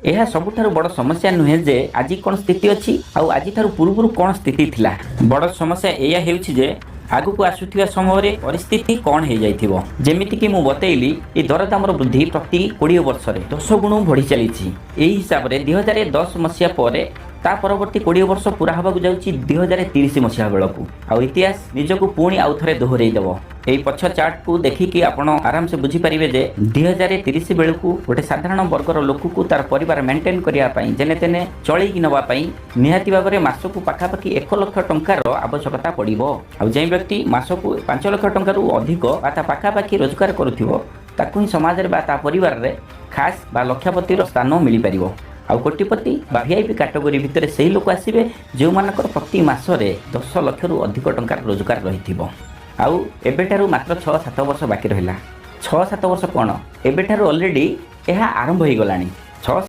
ଏହା ସବୁଠାରୁ ବଡ଼ ସମସ୍ୟା ନୁହେଁ ଯେ ଆଜି କ'ଣ ସ୍ଥିତି ଅଛି ଆଉ ଆଜିଠାରୁ ପୂର୍ବରୁ କ'ଣ ସ୍ଥିତି ଥିଲା। ବଡ଼ ସମସ୍ୟା ଏଇଆ ହେଉଛି ଯେ ଆଗକୁ ଆସୁଥିବା ସମୟରେ ପରିସ୍ଥିତି କ'ଣ ହେଇଯାଇଥିବ। ଯେମିତିକି ମୁଁ ବତେଇଲି, ଏ ଦରଦାମର ବୃଦ୍ଧି ପ୍ରତି 20 ବର୍ଷରେ 10 ଗୁଣ ବଢ଼ି ଚାଲିଛି। ଏହି ହିସାବରେ 2010 ମସିହା ପରେ ତା ପରବର୍ତ୍ତୀ 20 ବର୍ଷ ପୁରା ହେବାକୁ ଯାଉଛି 2030 ମସିହା ବେଳକୁ। ଆଉ ଇତିହାସ ନିଜକୁ ପୁଣି ଆଉ ଥରେ ଦୋହରେଇ ଦେବ। ଏଇ ପଛ ଚାର୍ଟକୁ ଦେଖିକି ଆପଣ ଆରାମସେ ବୁଝିପାରିବେ ଯେ 2030 ବେଳକୁ ଗୋଟେ ସାଧାରଣ ବର୍ଗର ଲୋକକୁ ତାର ପରିବାର ମେଣ୍ଟେନ୍ କରିବା ପାଇଁ, ଯେନେ ତେନେ ଚଳେଇକି ନେବା ପାଇଁ ନିହାତି ଭାବରେ ମାସକୁ ପାଖାପାଖି 1 ଲକ୍ଷ ଟଙ୍କାର ଆବଶ୍ୟକତା ପଡ଼ିବ। ଆଉ ଯେଉଁ ବ୍ୟକ୍ତି ମାସକୁ 5 ଲକ୍ଷ ଟଙ୍କାରୁ ଅଧିକ ବା ତା ପାଖାପାଖି ରୋଜଗାର କରୁଥିବ, ତାକୁ ହିଁ ସମାଜରେ ବା ତା ପରିବାରରେ ଖାସ୍ ବା ଲକ୍ଷପତିର ସ୍ଥାନ ମିଳିପାରିବ। ଆଉ କୋଟିପତି ବା ଭିଆଇପି କାଟେଗୋରୀ ଭିତରେ ସେହି ଲୋକ ଆସିବେ, ଯେଉଁମାନଙ୍କର ପ୍ରତି ମାସରେ 10 ଲକ୍ଷରୁ ଅଧିକ ଟଙ୍କାର ରୋଜଗାର ରହିଥିବ। ଆଉ ଏବେଠାରୁ ମାତ୍ର 6-7 ବର୍ଷ ବାକି ରହିଲା। 6-7 ବର୍ଷ କ'ଣ, ଏବେଠାରୁ ଅଲରେଡ଼ି ଏହା ଆରମ୍ଭ ହୋଇଗଲାଣି। 6